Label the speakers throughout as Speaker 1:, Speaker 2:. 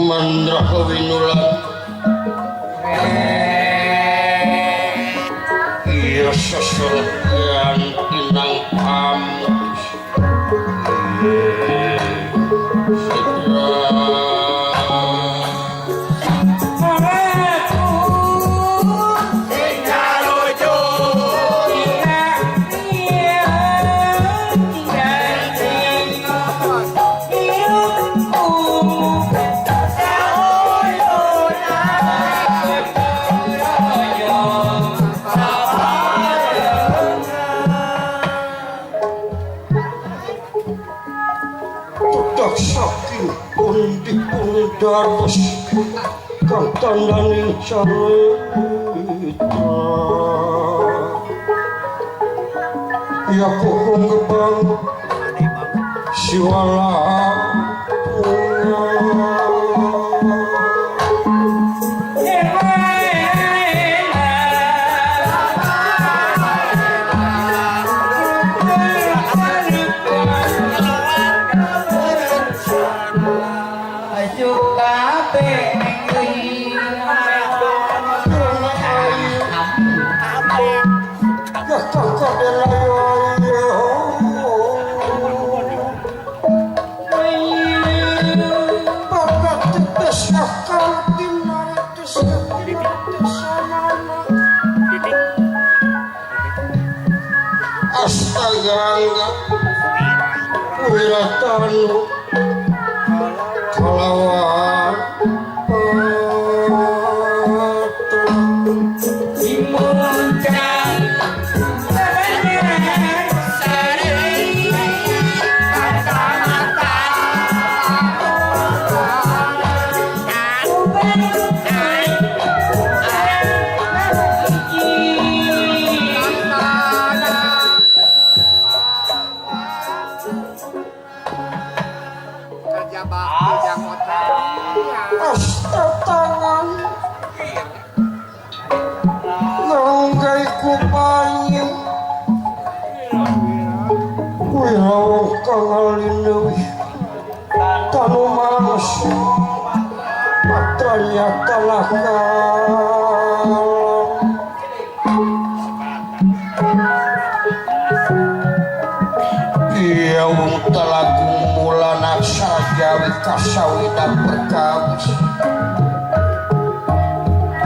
Speaker 1: Mandra kawinulan iya sesertian inang pamuk dados kang tandaning carita ya kuhung gebang siwala Astaganga wiratanu kalawan kasawida perkawis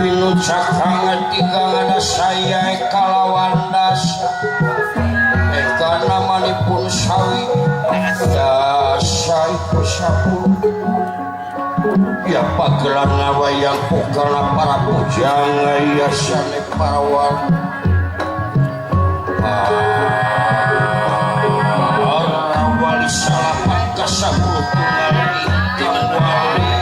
Speaker 1: pinucakangan tigangana saya kalawan dasa eka namanipun sawi dasa iku 10 ya pagelan wayang pokala para pujangga ya sane para warga wali salapan kasapuluh tunggal ingkang wali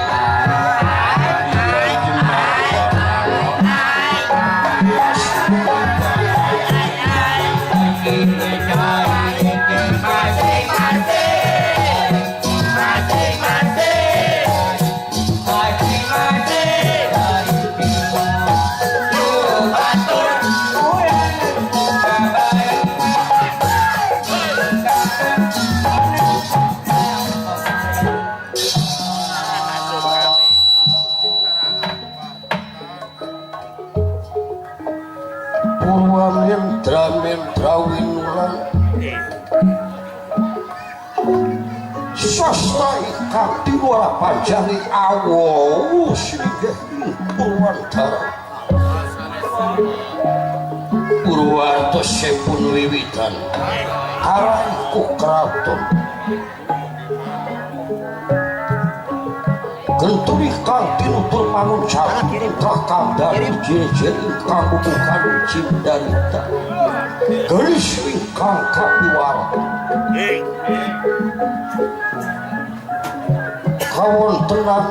Speaker 1: Sastra ingkang tiwara panjani awu singgih Purwantara Purwantosipun wiwitan arah iku kraton. Genturi kang tinutur mangun
Speaker 2: Kirim.
Speaker 1: putra kang dari jejer ingkang bubukan cindarita gelis ingkang kapiwara kawontenan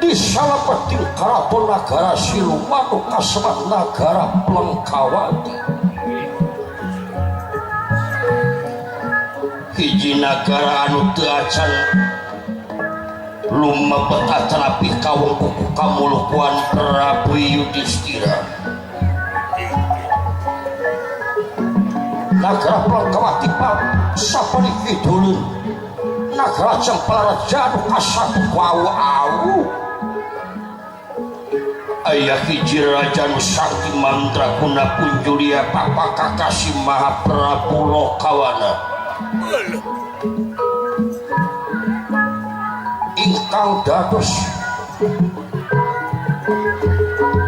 Speaker 1: di salebeting karaton nagara Siluman nu kasebat nagara Plengkawati hiji nagara anu teu acan lumebet atanapi kawengku ku kamulukuan Prabu Yudhistira. Nagara Plengkawati sapari kidulun nagara Cempalaraja anu kasatu ku awu-awu aya hiji raja nu sakti mandraguna punjulia papa kakasih Maha Prabu Lokawana ingkang dados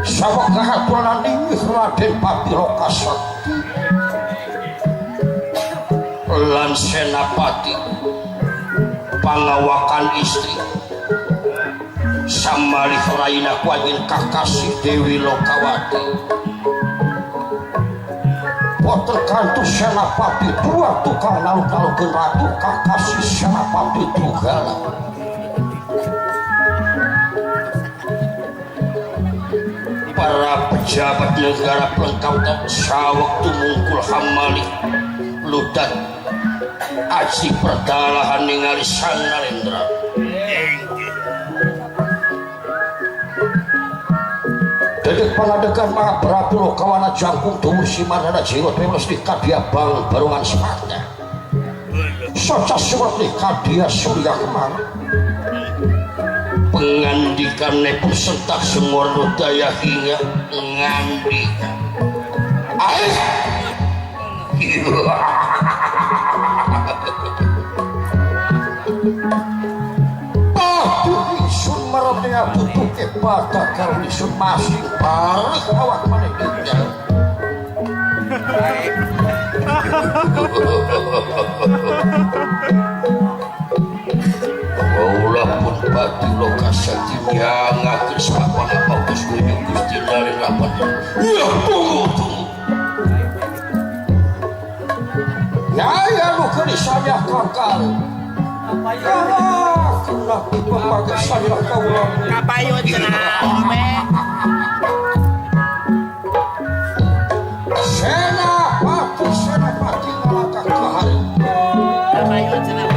Speaker 1: saweg kahaturan inggih Raden Patiloka Sakti lan senapati pangawakan istri samalih raina kuanyin kakasih Dewi Lokawati boten kantos senapati dua tukang naluk-nalukeun ratu kakasih senapati Trugala. Para pejabat negara Plengkawati saweg tumungkul hamalih ludat aji perdalahan ningali Sang Narendra. Dedek pangadegan Maha Prabu Lokawana jangkung dumur simarana jenggot pemes di kadia bang barongan sepatnya soca surat di kadia surya kemang pengandikannya pun sentak semua daya hingga ngandika aih. Aduh isun marabnya tutuke pada kalau isun masing balik awak maneh tinggal. Kaulah pun pati lokasati nyangakeun sapana bagus kunjung Gusti Narendra. Ya tunggu tunggu. Ya ya nu keur disayah kakal. Kalah kena pepagasan kaula.
Speaker 2: Kapayun cenah ome.
Speaker 1: Senapati senapati ngalakah ka hari.
Speaker 2: Kapayun cenah.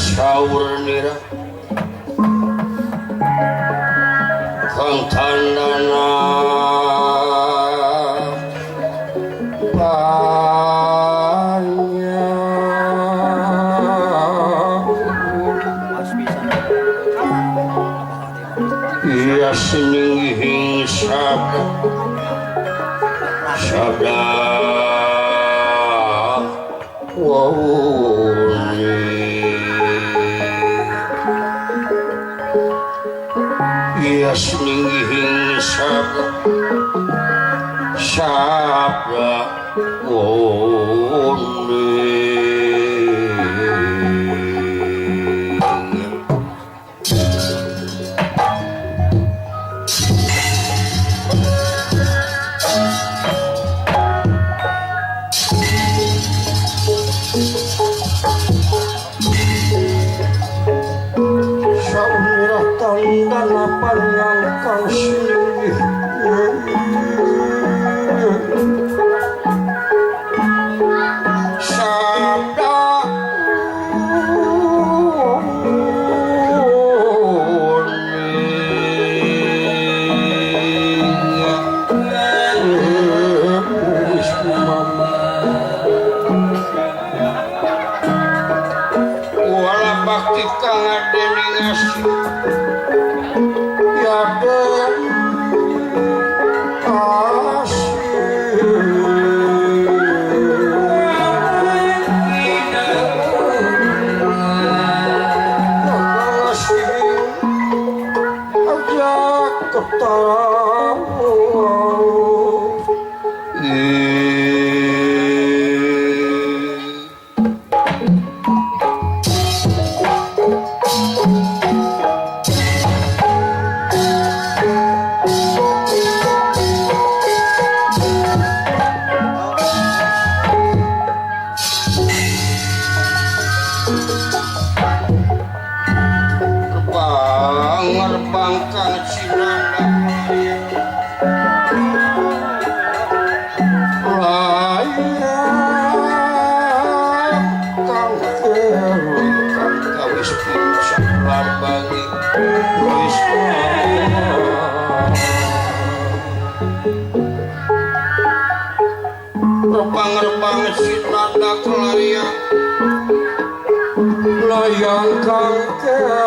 Speaker 1: Saur nira kang tandana banyak iya siningihing sabda sabda iya siningihing sabda sabda Saunirah tandana panyangkang singgih sada wala bakti kang adeni ngasih ya den kasih kasih aja ketawa. Rebang kang cinanda layang kang keri kang kawis pincak lambangi wis rebang-rebang cinanda kelayang layang kang keri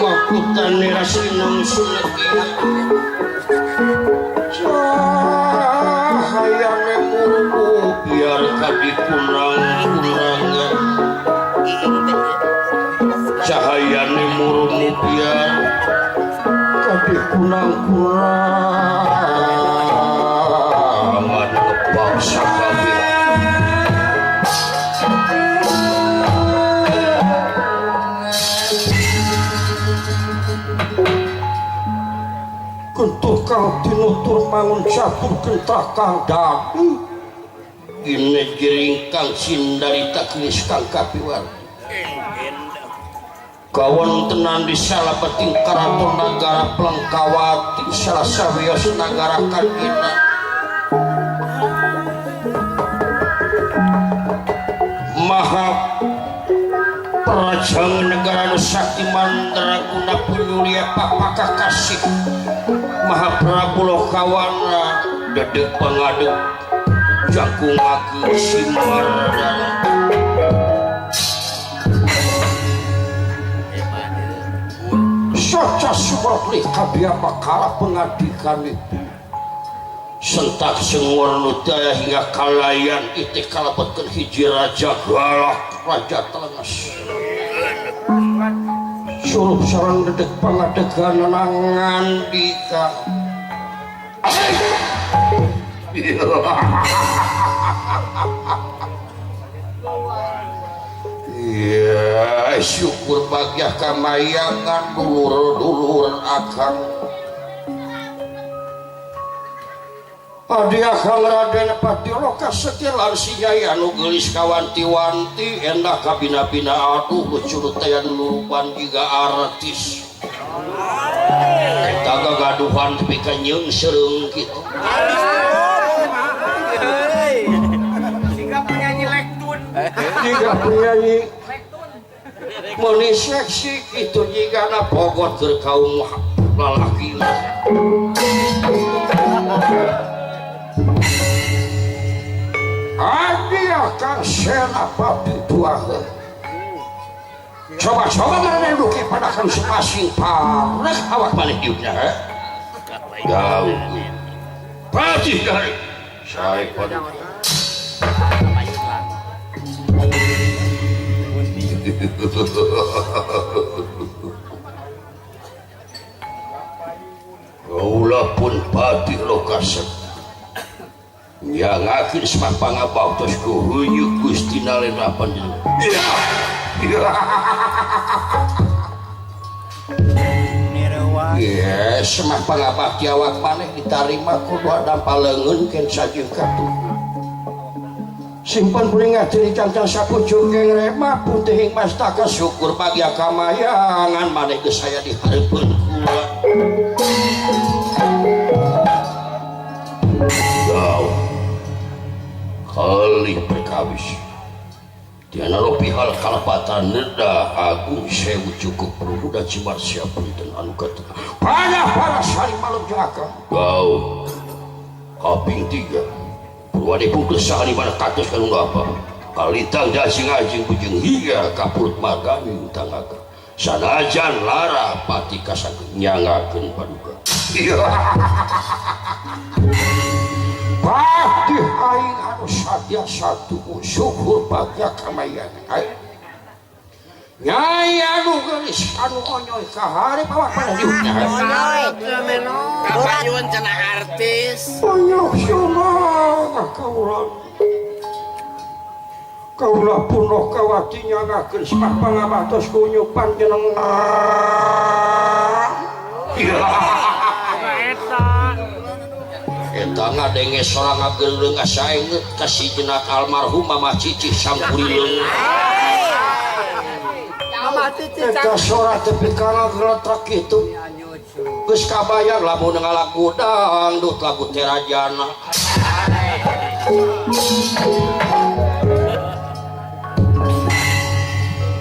Speaker 1: makutane rasinong sunekia cahayane murmu biar kadikunang-kunangan cahayane murmu biar kadikunang-kunangan ngebang sakabeh. Kentur kang tinutur mangun catur kentra kang dami ini giring kang sindarita keris kang kapiwarti kawontenan di salabeting karaton nagara Plengkawati salah sawios nagara Kagina maha Prajang negara nu sakti mandraguna punyulia papakah kasih Maha Prabu Lokawana dedek pangadeg jangkung ageng simardana soca sumerlih kabiapakara pengadikan itu sentak sengur nudaya hingga kalayan itih kalebetkeun hiji raja galak raja telenges suruh sareng dedek pangadegan ngandika. Ya syukur bagyah kamayangan dulur-dulur akang Adi akang Raden Patiloka setelan si Nyai anu geulis kawanti-wanti endah kabina-bina aduh lucu teh nuruban jiga artis eta gagaduhan tepi ka nyeungsereung kitu.
Speaker 2: Jika penyanyi lektun,
Speaker 1: jika penyanyi meuni seksi kitu jigana pogot keur kaum lalaki. Adi akang Senapati duaheun. Coba-coba mana duke pada kang sepasing pareh awak maneh diukna he. Jauh. Patih dari sae paduka. Kaula pun patih lokasep. Yang akhir semak pangabaktos kuhuyuk Gusti Nalendra panjenengan. Yes, mah pangabakti awak maneh ditarima ku dua dampa leungeun ken sajeun katuhu. Simpen puring diri cancang sapucuk geng rema putih mastaka syukur bagya kamayangan maneh geus aya di hareupeun kula. Jauh kali perkawis tiana lopi hal kalepatan neda agung sewu cukup perlu dan cimar siapunten anu katengah para sari malem jaka. Jauh kaping 3 Purwani pungkes sahani mana katus kanu apa kalitang dasing ajing bujeng hingga kapurut margani tangaga sanajan lara pati kasageun nyangakeun paduka. Pati aing anu sadya satu syukur bagya kamayangan aing nyai anu geulis anu onyoy ka hareup awak maneh diukna
Speaker 2: Onyoy kapayun cenah artis
Speaker 1: onyoy sumangga kaula kaula punoh kawati nyangakeun semah pangabatos kunyuk panjenengan. Eta ngadenge sora ngageuleuh ngasaengeut ka si jenak almarhum Mamah Cicih Sampurileung. Eta sora tepi ka ngageletrek kitu. Geus kabayang lamun ngalagu dangdut lagu Terajana.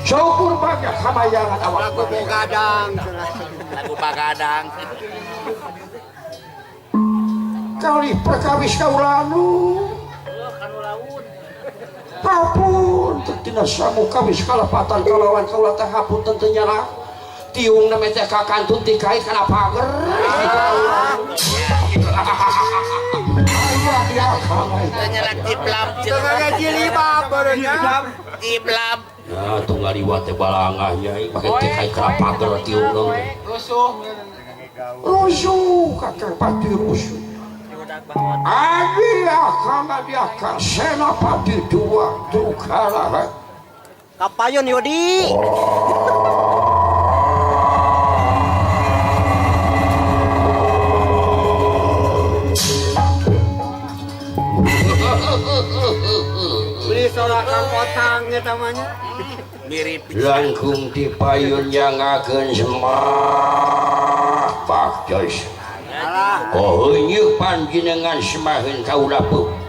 Speaker 1: Syukur bagya kamayangan awak.
Speaker 2: Lagu Bagadang. Lagu Bagadang.
Speaker 1: Kali perkawis kaulanu. Hapun tina samu kawis kalepatan kalawan kaula teh hapunten teu nyana. Tiung name teh ka kantun tikait kana pager.
Speaker 2: Teu nyerak tiplap. Teu ngajilibab barenya. Tiplap.
Speaker 1: Nah, tong ngaliwat teh balangah nyai make tikait kana pager tiung dong.
Speaker 2: Rusuh.
Speaker 1: Rusuh kakang pati rusuh. Adi akang adi akang senapati dua Drukala.
Speaker 3: Kapayun Yudi.
Speaker 2: Beli sorak kang otang eta mah nya. Mirip
Speaker 1: langkung dipayun nyangakeun semah baktos. Oh, panjenengan semahin kaula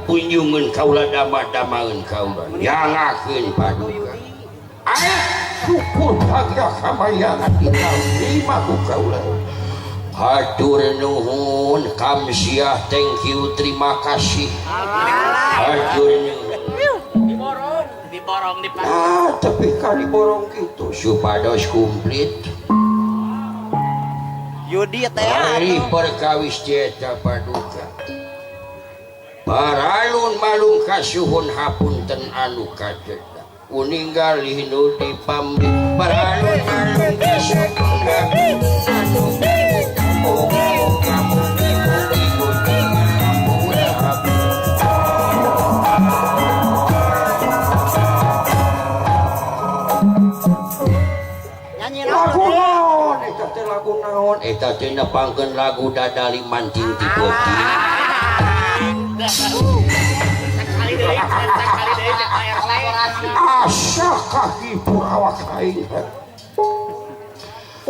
Speaker 1: punjungan kaula dama-damaeun kaula nyangakeun paduka. Ayo syukur bagya kamayangan diterima ku kaula. Hatur nuhun kamsiah thank you terima kasih. Hatur nuhun.
Speaker 2: Diborong, diborong di
Speaker 1: Ah, tapi kali borong kitu supados komplit.
Speaker 3: Yudi teh
Speaker 1: ari perkawis eta paduka. Baralun malung kasuhun hapunten anu kajeda. Uninggal nu dipambi baralun malung kasuhun hapunten anu lagu naon eta teh nepangkeun lagu dadali mancing ti peuting. Asa kahibur awak aing.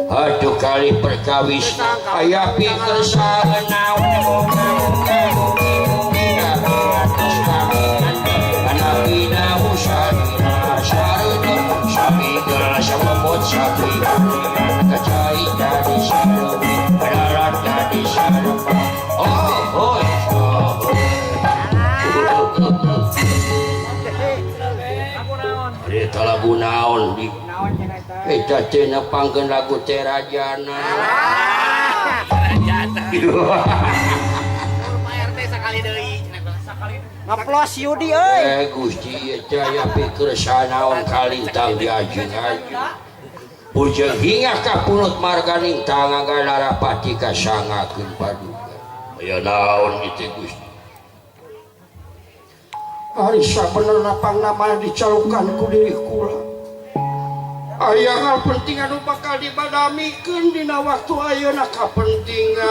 Speaker 1: Aduh kali perkawis aya pikeun naon Eta lagu naon di eta teh nepangkeun lagu Terajana.
Speaker 2: Terajana. Pak RT sakali deui sakali.
Speaker 3: Ngaplos Yudi euy.
Speaker 1: Eh Gusti eta aya pikir sanaon kalintang diajeng-ajeng. Bujeng hingga ka pulut marganing tangaga larapati kasangakeun paduka. Aya naon ieu teh Gusti? Ari sabenerna pangnamana dicalukan ku diri kula. Aya hal penting anu bakal dibadamikeun dina waktu ayeuna kapentingan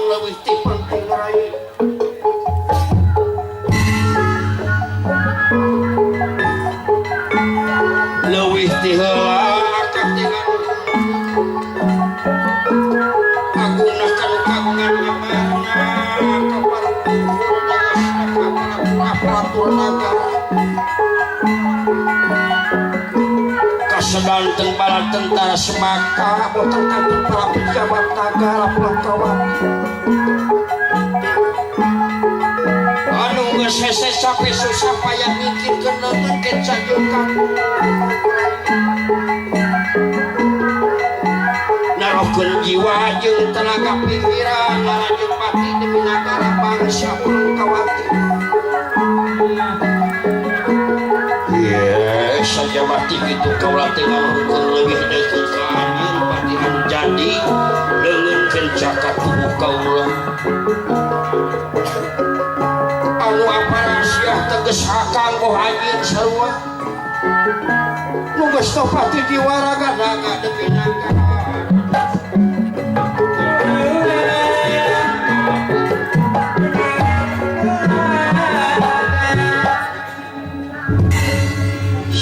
Speaker 1: leuwih ti penting rai. Leuwih ti heula katingan agungna kanu kagungan amarna ka para luhur ka para aparatur nagara kasedanten para tentara semaka boten kantor para pejabat nagara Plengkawati anu geus hese capek susah payah mikirkeun leungeun kenca jeung kampung narohkeun jiwa jeung tenaga pikiran lalajo pati demi nagara bangsa Plengkawati. Saja mati kitu kaula teh ngaluhurkeun leuwih deukeut ka anjeun pati anu jadi leungeun kenca ka tubuh kaula anu aparasiah teges hakang boh anjeun sarua nu geus topati jiwa raga naga demi naga.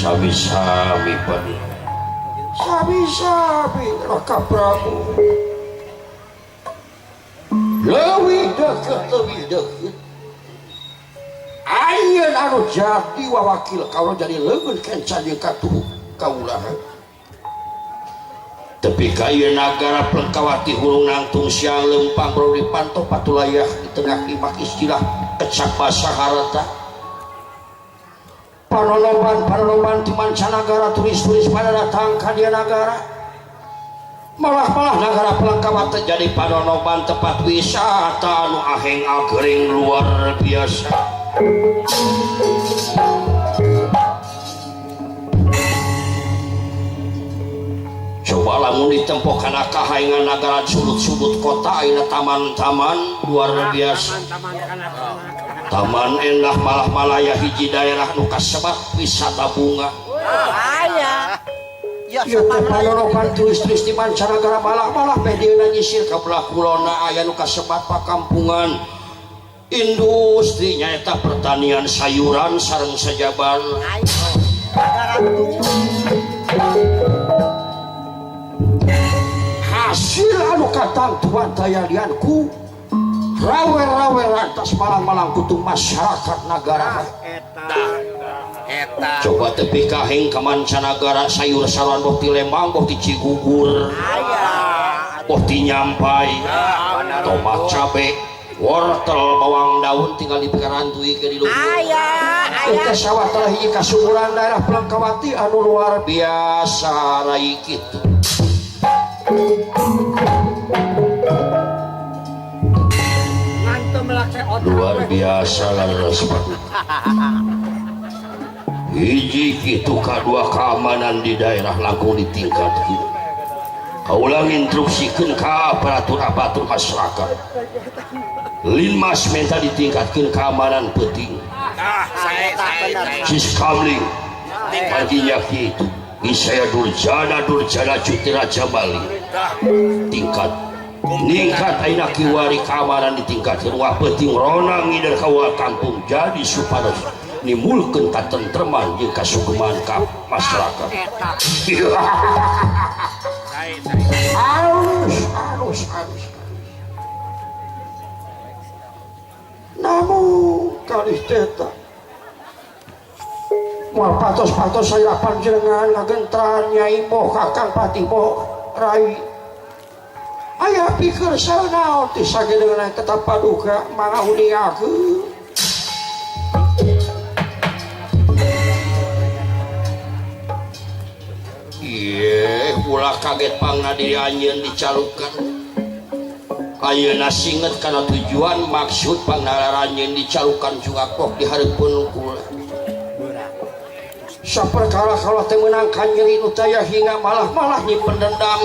Speaker 1: Sami-sami padi sami-sami Raka Prabu leuwih deukeut ayeuna anu jadi wawakil kaula jadi leungeun kenca jeung katuhu kaula tepi ka ieu nagara Plengkawati hurung nangtung siang leumpang baru dipantau patulayah di tengah imak istilah kecak basa harta panoloban di mancanagara turis-turis pada datang ka dieu nagara malah-malah nagara Plengkawati jadi panonoban tempat wisata anu aheng agering luar biasa. Coba lamun ditempo kana kahaengan nagara sudut-sudut kota ayeuna taman-taman luar biasa. Taman endah malah malaya hiji daerah nu kasebat wisata bunga.
Speaker 3: Aya. Ya
Speaker 1: panonoban turis-turis di mancanagara malah-malah medieuna nyisir ka belah kulonna aya nu kasebat pakampungan. Industri nyaeta pertanian sayuran sareng sajaban. Hasil anu katangtuan tayalian ku rawe-rawe rantas malang-malang kutung masyarakat nagara. Coba tepi kaheng ka mancanagara sayur saruan boh ti Lembang boh ti Cigugur boh ti Nyampai tomat cabe wortel bawang daun tinggal dipikarantui ke di luhur. Eta sawah telah hiji kasuburan daerah Plengkawati anu luar biasa rai kitu. Luar biasa laras hiji kitu kadua keamanan di daerah langkung ditingkatkeun. Kaulang instruksikeun ka aparatur-aparatur masyarakat. Linmas minta ditingkatkeun keamanan penting. Siskamling artinya kitu. Isaya durjana cuti Raja Bali tingkat ningkat ayeuna kiwari keamanan ditingkatkeun wah penting ronang ngider ka kampung jadi supados nimulkeun katentreman jeung kasugeman ka masyarakat. Alus alus alus. Namun kalih teta moal patos-patos saya panjenengan ngagentran Nyai Boh Kakang Patih Boh Rai aya pikir sanaon ti sagedeuna tetap paduka mangga uningakeun. Ieu ulah kaget pangna diri anjeun dicalukan ayeuna singet kana tujuan maksud pangna anjeun dicalukan juga kok di hareupeun kula. Saperkara kalau teh meunang ka nyeri nu taya hingga malah-malah nyimpen dendam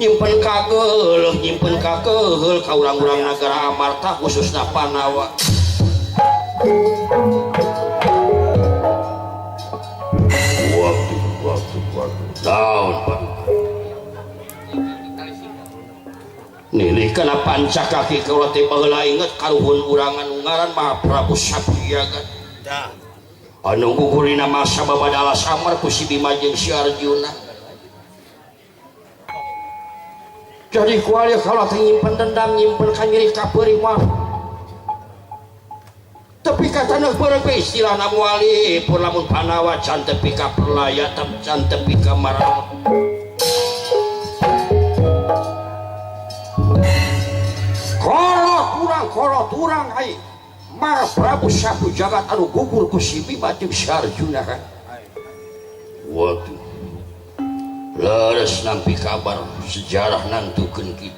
Speaker 1: nyimpen kageuleuh nyimpen kakeheul ka urang-urang nagara Amarta khususna Panawa. Waktu Kana panca kaki kaula teh baheula inget karuhun urang anu ngaran Mahaprabu Sapriyaga. Anu gugurina masa babad alas amar ku si Bima jeung si Arjuna. Jadi kuali kalau teh nyimpen dendam nyimpen kanyeri kapeurih mah. Tapi kata nu beureum istilahna moal pun lamun Pandawa can tepi ka Perlaya can tepi ka Marawa. Kolot urang ai Mahaprabu Sapu Jagat anu gugur ku si Bima jeung si Arjuna kan. Waduh. Leres nampi kabar sejarah nantukeun kitu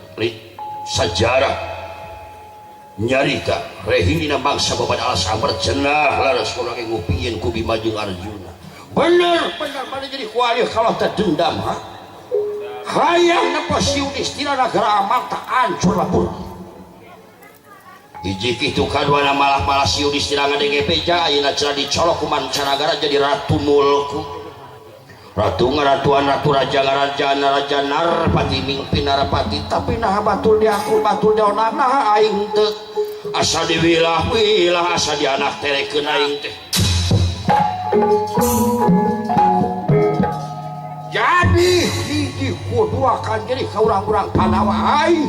Speaker 1: sejarah nyarita rehina bangsa babad alas amar cenah leres urang ngupieun ku Bima jeung Arjuna. Bener bener mana jadi kuali kalau teh dendam ha. Hayang nempo si Yudhistira nagara Amarta hancur lebur. Hiji kitu kaduana malah-malah si Yudhistira ngadenge beja ayeuna cenah dicolok ku mancanagara jadi ratu mulku. Ratu ngaratuan ratu raja ngaraja raja narpati mingpin narpati tapi naha batur diakur batur daonan naha aing teu asa diwilah-wilah asa dianak terekeun aing teh. Jadi hiji kudua kan jadi ka urang-urang Pandawa aing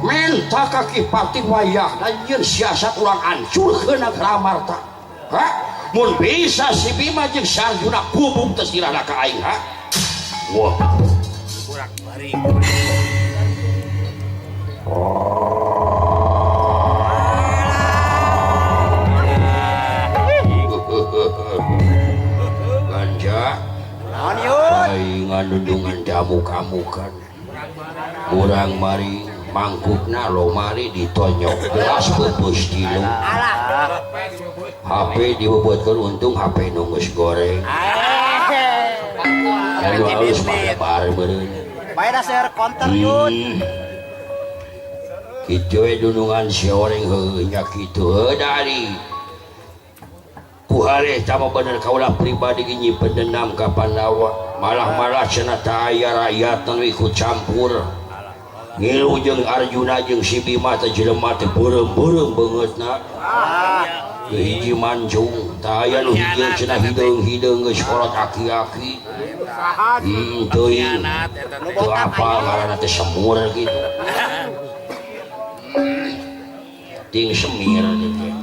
Speaker 1: minta ka Ki Pati wayahna nyieun siasat urang hancurkeun nagara Amarta. Ha? Mun bisa si Bima jeung si Arjuna kubung teh sirahna ka aing ha. Wah.
Speaker 4: Kurang bari.
Speaker 1: Ganja.
Speaker 3: Naon yun?
Speaker 1: Aing ngadundungan damuk-amukan. Urang mari mangkukna lomari ditonyok gelas peupeus tilu.
Speaker 3: Alah.
Speaker 1: HP dibubuatkeun untung HP nu geus goreng. Anu alus mah lebar meureun.
Speaker 3: Bae da seur konter yun.
Speaker 1: Kitu we dunungan si oreng heuh nya kitu heuh dari. Ku hareh tama bener kaula pribadi ge nyimpen dendam ka Pandawa. Malah-malah cenah teh aya rakyat nu ikut campur. Ngilu jeung Arjuna jeung si Bima teh jelema teh beureum-beureum beungeutna. Hiji mancung tah aya nu hiji cenah hideung-hideung geus kolot aki-aki. Teuing. Teu apa ngaranna teh semur kitu. Ting semir teh.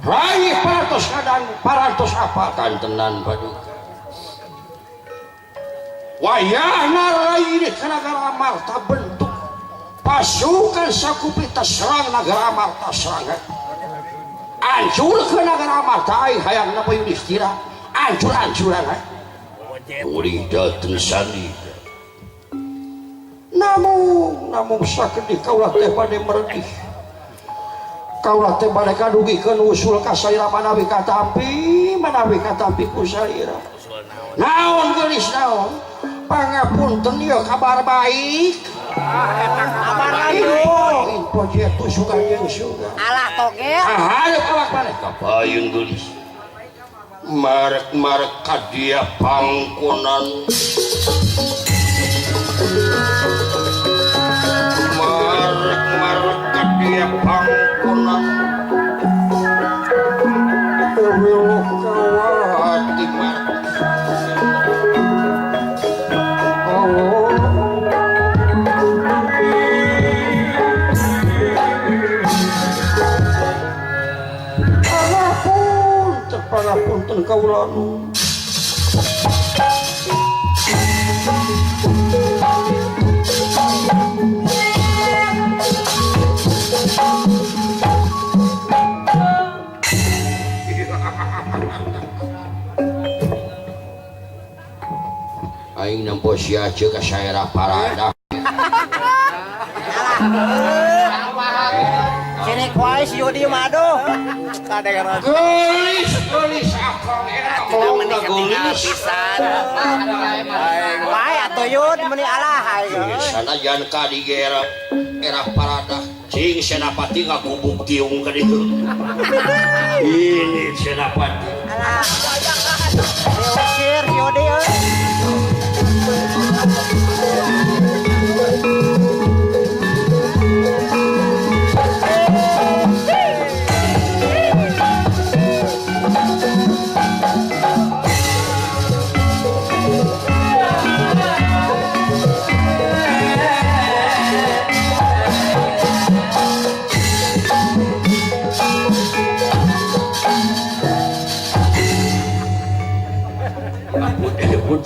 Speaker 1: Rai parantos kadang parantos apa kantenan paduka. Wayahna rai di nagara Amarta bentuk pasukan sakupita serang nagara Amarta serang. Hancur ke nagara Amarta aing hayang napa Yudhistira hancur-hancuran ha. Ulih dateng sandi. Namung sakedik kaulah teh bade meredih. Kaulah teh bade kadugikeun usul ka salira manawi katampi ku salira. Naon geulis naon? Pangapunten ieu kabar baik.
Speaker 3: Kabar lanjut.
Speaker 1: Info jetu sugan jeung sugan.
Speaker 3: Alah togel.
Speaker 1: Hareup awak maneh kapayun geulis. Marek-marek ka dia pangkonan. Marek-marek ka dia pangkonan. Welok kawati marek. Pangapunten kaula nu aing nempo sia ceuk ka saera parada.
Speaker 3: Cirik wae si Yudi mah aduh.
Speaker 4: Kadengaran.
Speaker 1: Geulis geulis akang era melongna geulis.
Speaker 4: Pisan.
Speaker 3: Wae atuh Yud meuni alah aing.
Speaker 1: Sanajan ka di era era parada cing Senapati ngakubuk tiung ka ditu. Ini Senapati.
Speaker 3: Alah. Diusir si Yudi euy.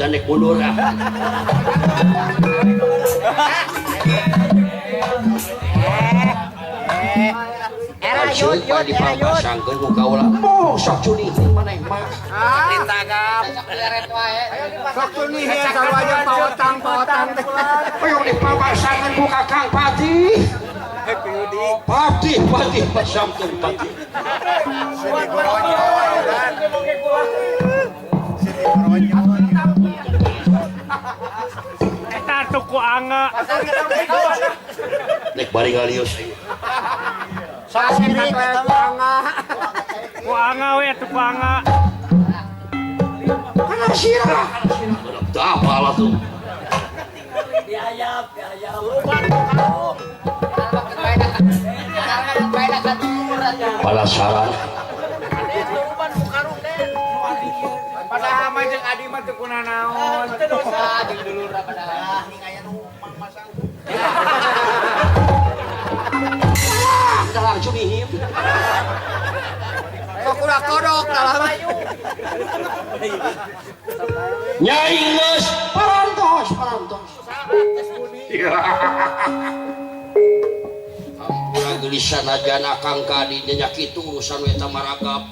Speaker 1: Hujan nek mundur ah.
Speaker 3: Era yud yud era yud.
Speaker 1: Dipapasangkeun ku kaula. Moh sok cunihin maneh mah.
Speaker 4: Ditagap.
Speaker 2: Sok cunihin sarua jeung paotang paotang teh.
Speaker 1: Hoyong dipapasangkeun ku Kakang Patih. Patih patih pasangkeun patih.
Speaker 5: Eta tuku angga.
Speaker 1: Nek bari ngalius.
Speaker 3: Sirik eta mah.
Speaker 5: Ku angga we tuku angga.
Speaker 1: Kana sirah. Dah apalah tuh.
Speaker 3: Diayap, diayap.
Speaker 1: Penasaran.
Speaker 4: Padahal mah jeung adi mah teu kunanaon. Teu dosa jeung dulurna padahal.
Speaker 1: Udah langsung ihim.
Speaker 2: Sok ulah kodok dalam.
Speaker 1: Nyai geus parantos parantos. Ampura geulis sanajan akang ka dinya nya kitu urusan we maragap.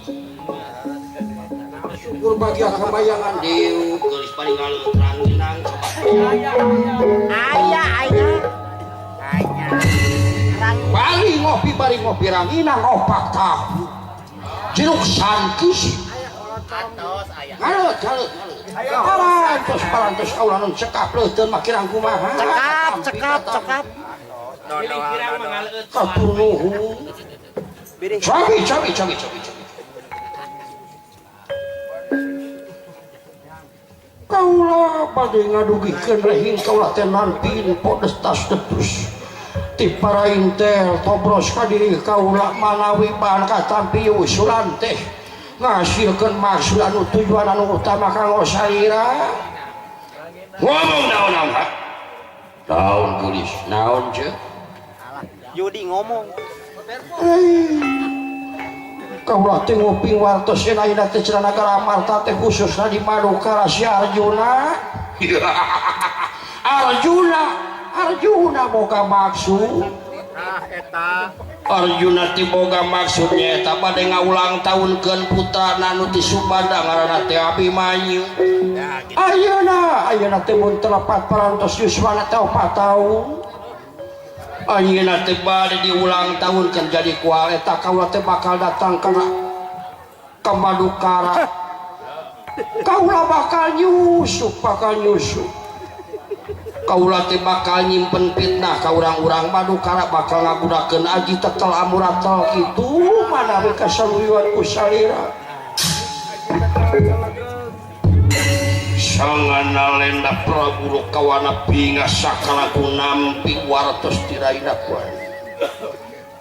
Speaker 1: Syukur bagi akang bayangan dieu geulis paling ngaleut ranginang coba.
Speaker 3: Aya aya. Aya.
Speaker 1: Bari ngopi ranginang opak tahu. Jeruk sangkis.
Speaker 4: Atos aya.
Speaker 1: Ngalut ngalut ngalut. Parantos parantos kaula nun cekap leuteun mah kirang kumaha.
Speaker 3: Cekap cekap cekap.
Speaker 1: Katur nuhun. Cabi cabi cabi cabi cabi. Kaula bade ngadugikeun rehing kaula teh nanti podes tas detus. Ti para intel tobros ka diri kaula manawi bahan katampi usulan teh ngahasilkeun maksud anu tujuan anu utama kanggo salira. Ngomong naon-naon ha? Naon geulis, naon ceuk?
Speaker 3: Yudi ngomong.
Speaker 1: Kaula teh nguping wartos yen ayeuna teh cenah nagara Amarta teh khususna di Madukara si Arjuna. Arjuna, Arjuna boga maksud.
Speaker 2: Tah eta.
Speaker 1: Arjuna teh boga maksud nyaeta bade ngaulang tahunkeun putrana nu ti Subada ngaranna teh Abimanyu. Ayeuna, ayeuna teh mun telepat parantos yuswana teh 4 taun. Ayeuna teh bade diulang tahun kan jadi kual eta kaula teh bakal datang kana ka Madukara. Kaula bakal nyusup, bakal nyusup. Kaula teh bakal nyimpen fitnah ka urang-urang Madukara bakal ngagunakeun aji tetel amuratel kitu manawi kasaluyuan ku salira. Sangana lenda Prabu Kawana bingah sakala ku nampi wartos tiraina kuan.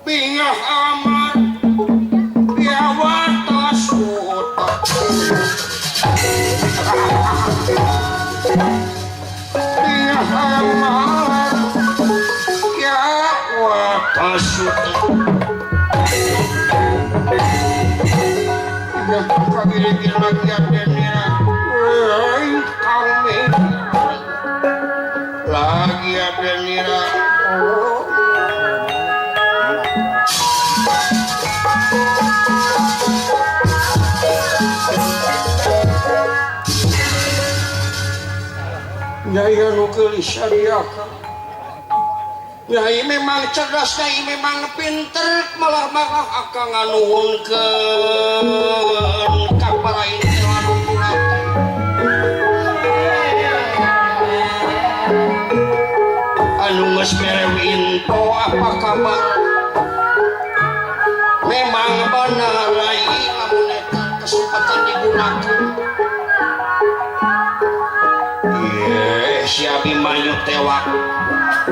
Speaker 1: Bingah amat biawatos utak. Bingah amat biawatos utak. Bingah kagiri-giri lagi adenira. Kami lagi ada nira. Nyai anu geulis adiaka. Nyai memang cerdas, nyai memang pinter, malah-malah akang nganuhunkeun ka para intel anu kunate. Anu geus mere info apa kabar? Memang benar rai lamun eta kesempatan digunakeun. Ye, si Abimanyu tewak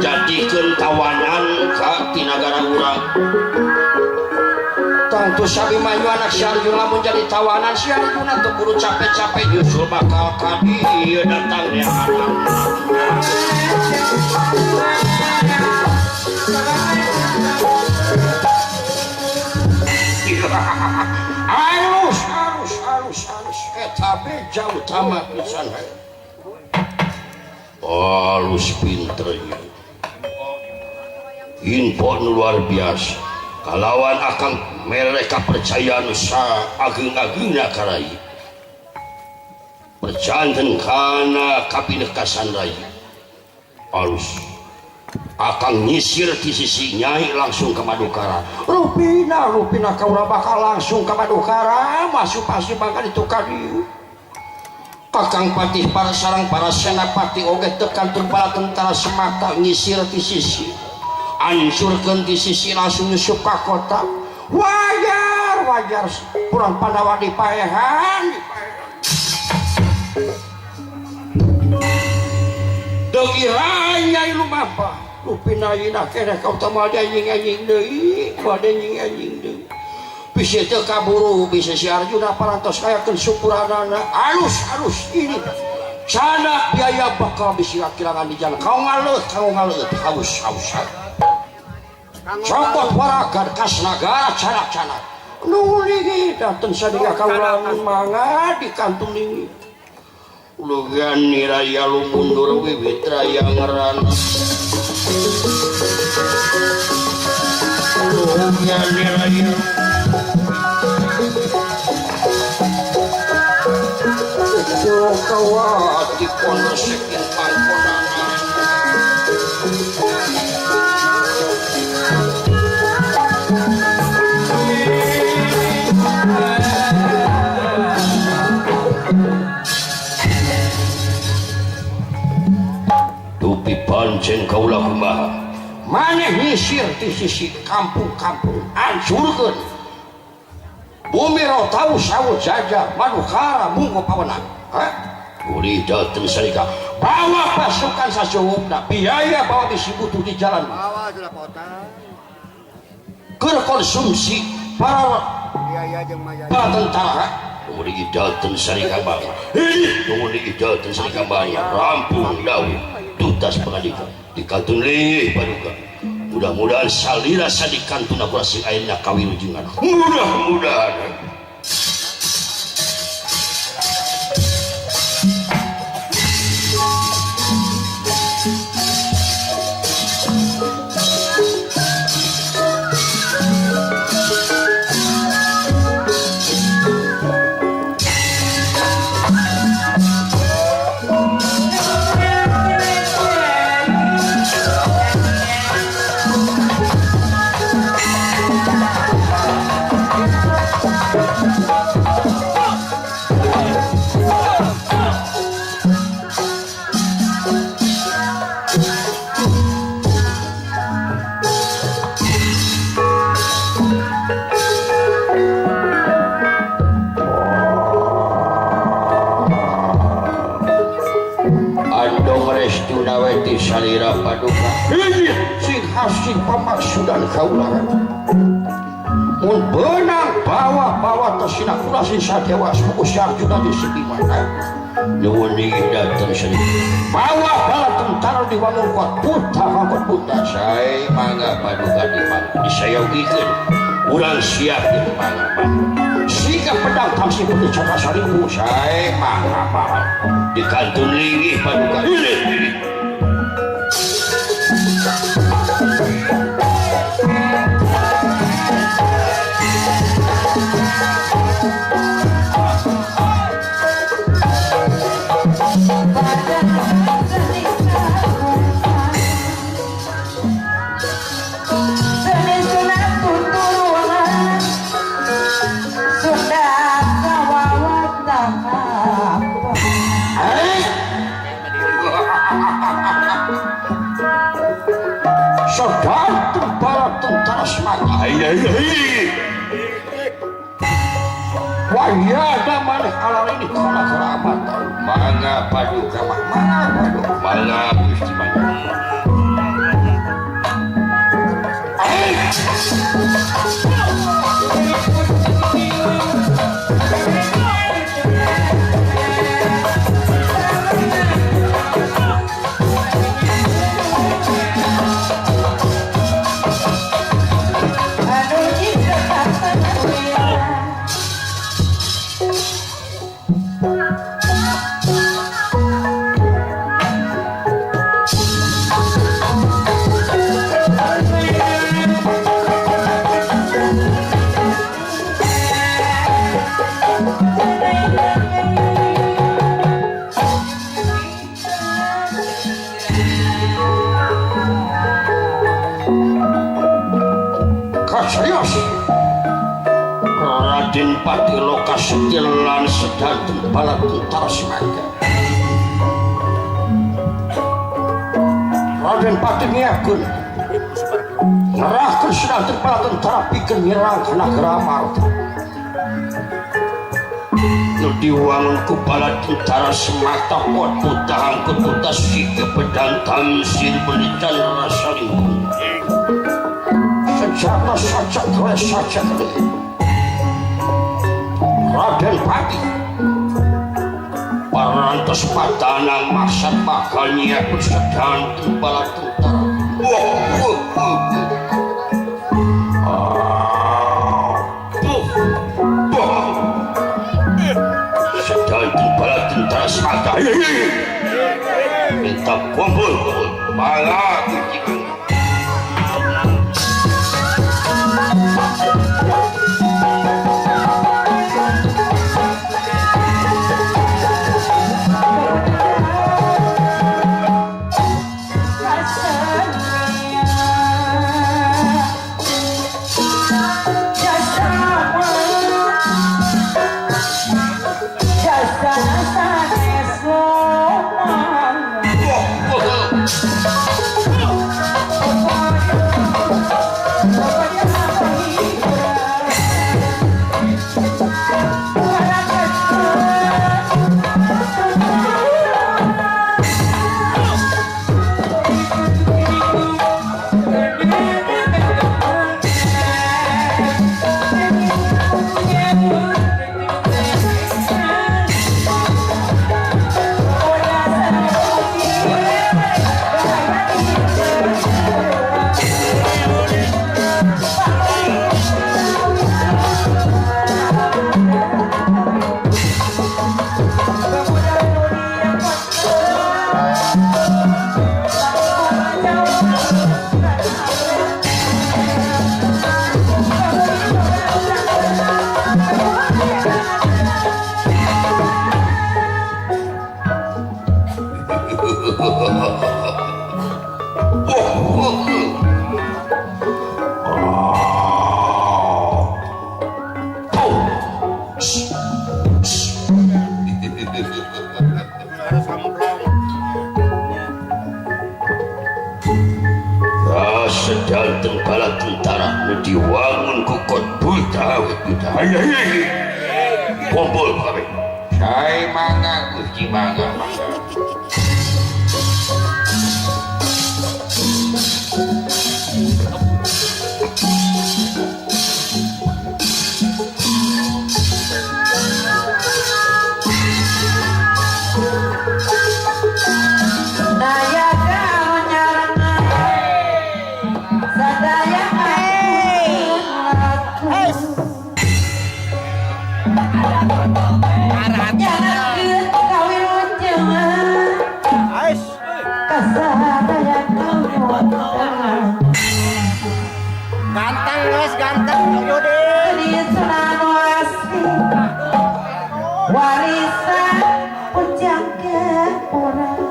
Speaker 1: jadikeun tawanan ka ti nagara urang. Tangtu si Abimanyu anak si Arjuna lamun jadi tawanan si Arjuna teu kudu capek-capek nyusul bakal ka dieu datang neangan. Alus, alus, alus, alus. Eta beja utama pisan. Alus pinternya. Info nu luar biasa. Kalawan akang mereka percaya nu saageng-agengna ka rai. Perjanten kana kapinekasan rai. Alus. Akang nyisir di sisi nyai langsung ke Madukara. Rupina rupina kaula bakal langsung ke Madukara masuk pasti bakal itu kadieu. Kakang Patih para sarang para senapati oge tekan tur bala tentara semata nyisir di sisi. Hancurkeun di sisi langsung nyusup ka kota. Wajar wajar kurang Pandawa dipaehan. Deuk ira nyai lumampah. Rupina ayeuna keneh ka utama anjing-anjing deui, moal anjing-anjing deui. Bisi teu kaburu, bisi si Arjuna parantos kayakeun syukuranana. Alus alus ini. Sana biaya bakal bisi kakilangan di jalan. Kau ngaleut, haus haus. Copot waragan kas nagara canak-canak. Nuhun dateng sadaya kaula mangga di kantung ini. Lugan raya lumundur wiwit raya ngeran. Lugan raya Kawati kono sekin pangkonana. Dupi pancen kaula kumaha maneh nyisir di sisi kampung-kampung hancurkeun bumi Rotau sawu jaja Madukara munggo pawenang. Hah? Uli dateng sarika bawa pasukan sasuhupna biaya bawa bisi butuh di jalan
Speaker 2: bawa sudah kota
Speaker 1: keur konsumsi para
Speaker 2: biaya jeung maya
Speaker 1: para tentara. Uli dateng sarika bawa uli dateng sarika bawa rampung dawuh tuntas pengadikan di kantun leuwih paduka mudah-mudahan salira sadikantun aku sing ayeuna kawilujengan mudah-mudahan. Salira paduka ini sing hasil pemaksudan kaula mun beunang bawa-bawa tasina kula sing sadewa suku Arjuna di segi mana nuwun dateng seni bawa bala tentara di wangun kuat puta kuat puta sae mangga paduka di mana disayogikeun urang siapkeun mangga sikap pedang tamsi putih cakra saribu sae mangga mangga di kantun linggih paduka ini. Wayada maneh alal ini kana keramat mangga paduka mangga paduka mangga Gusti mangga. Kasrios Raden Patih Lokasetya lan sedanten bala tentara Semaka. Raden Patih nyiapkeun ngerahkeun sedanten bala tentara pikeun nyerang ka nagara Amarta. Nu diwangun ku bala tentara Semata pot putahang kututa sike pedang tamsin belican rasa limbung. Senjata saja keles saja keles. Raden Patih parantos patanang maksad bakal nyiapkeun sedanten bala tentara. Wah, wah, wah. Sedanten bala tentara Semata. Minta kumpul bala kucingan. Sedanten bala tentara nu diwangun ku Kotbul Tawit buta. Kumpul kabeh. Sae mangga Gusti mangga mangga.
Speaker 3: Ganteng guys, ganteng Yudin.
Speaker 6: Warisan pujangga orang.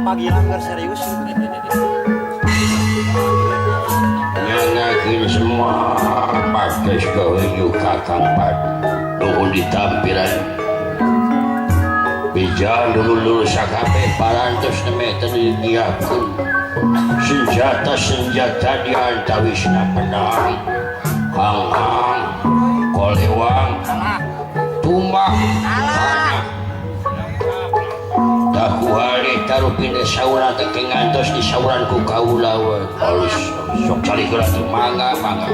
Speaker 3: Panggilan serius.
Speaker 1: Nyangakeun semua pages kaweju Kakang Pati. Nuhun ditampiran Bijan dulur-dulur sakabeh parantos nembe teu didiakeun senjata-senjata di antawisna pedang hanghang kolewang tumbak tahu hari taruh pindah sauran teh ngantos di sauran ku kaula we halus sok cari heula teh mangga mangga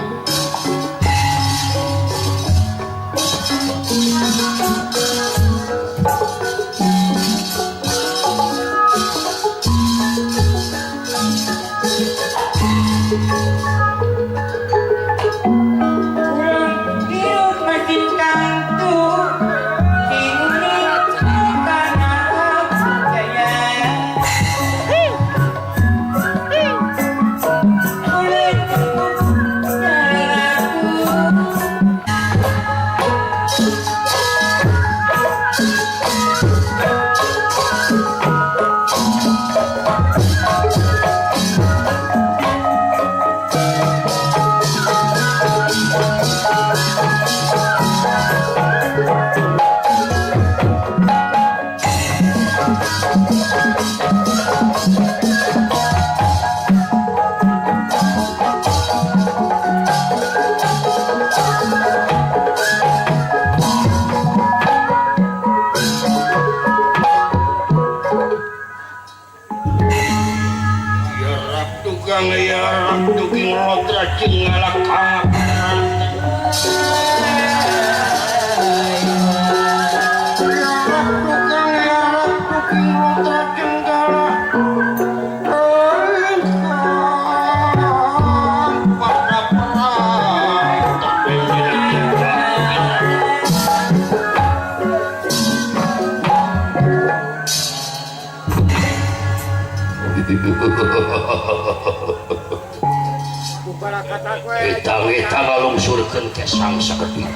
Speaker 1: Eta ngalungsurkeun kesang sakedik.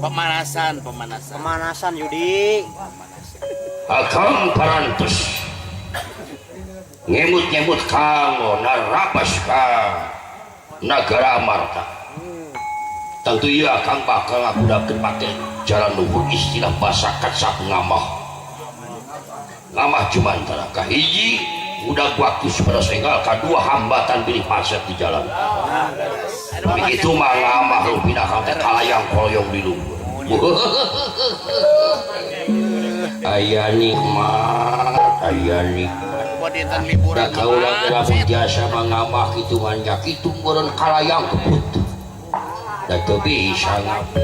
Speaker 4: Pemanasan, pemanasan.
Speaker 3: Pemanasan Yudi.
Speaker 1: Akang parantos ngemut-ngemut kanggo narabas ka nagara Amarta. Tentu ieu akang bakal ngagunakeun make jalan luhur istilah basa kacap ngamah. Ngamah jumantara kahiji udah waktu sepeda senggal kedua hambatan pilih macet di jalan. Begitu mah ngamah rupina kang teh kalayang koyong di luhur. Aya nikmat, aya nikmat. Da kaula geura biasa mah ngamah kitu manja kitu meureun kalayang kebut. Da teu bisa ngamah.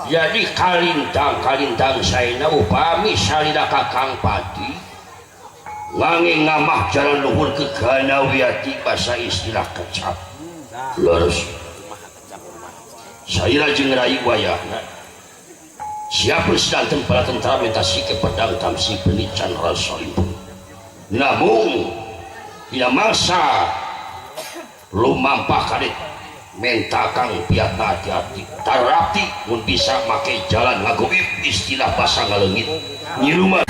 Speaker 1: Jadi kalintang-kalintang saena upami salida Kakang Pati ngange ngamah jalan luhur ke Ganawiyati bahasa istilah kecap. Leres. Salila jeung rai wayahna. Siapa sedanten para tentara minta sike pedang tamsi penican rasa ibu. Namun dina mangsa lumampah kadit menta kang piatna hati-hati tarapti mun bisa make jalan ngagoib istilah basa ngaleungit nyiluman.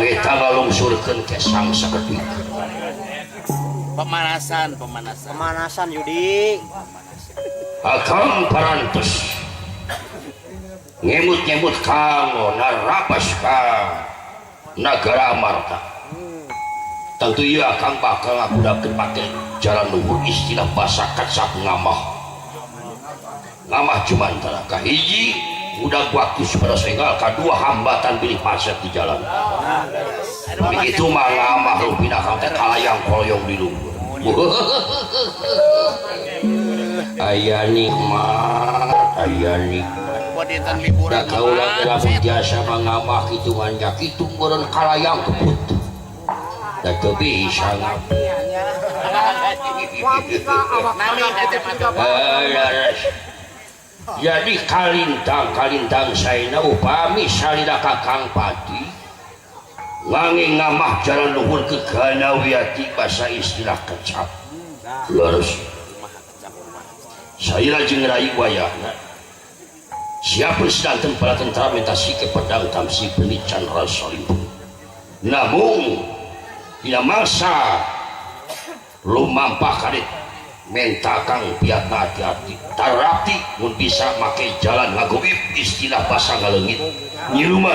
Speaker 1: Eta ngalungsurkeun kesang sakedik.
Speaker 4: Pemanasan, pemanasan.
Speaker 3: Pemanasan Yudi.
Speaker 1: Akang parantos ngemut-ngemut kanggo narabas ka Nagara Amarta. Tentu ieu akang bakal ngagunakeun pake jalan luhur istilah basa kacap ngamah. Ngamah jumantara kahiji udah waktu supaya senggal, kadua hambatan bilih macet di jalan. Begitu mah ngamah rupina akang teh kalayang koyong di luhur. Aya nikmat, aya nikmat. Da kaula lamun biasa mangamah kitu ngan kitu meureun kalayang kebut. Da teu bisa ngamah. Jadi kalintang-kalintang saena upami salila Kakang Pati ngange ngamah jalan luhur ke Ganawiyati basa istilah kecap. Leres. Salila jeung rai wayahna siapa sedanten para tentara minta sike pedang tamsi benican rasa limpung. Namun dina mangsa lumampah kadit menta kang piatna hati-hati tarapti mun bisa make jalan ngagoib istilah basa ngaleungit nyiluman.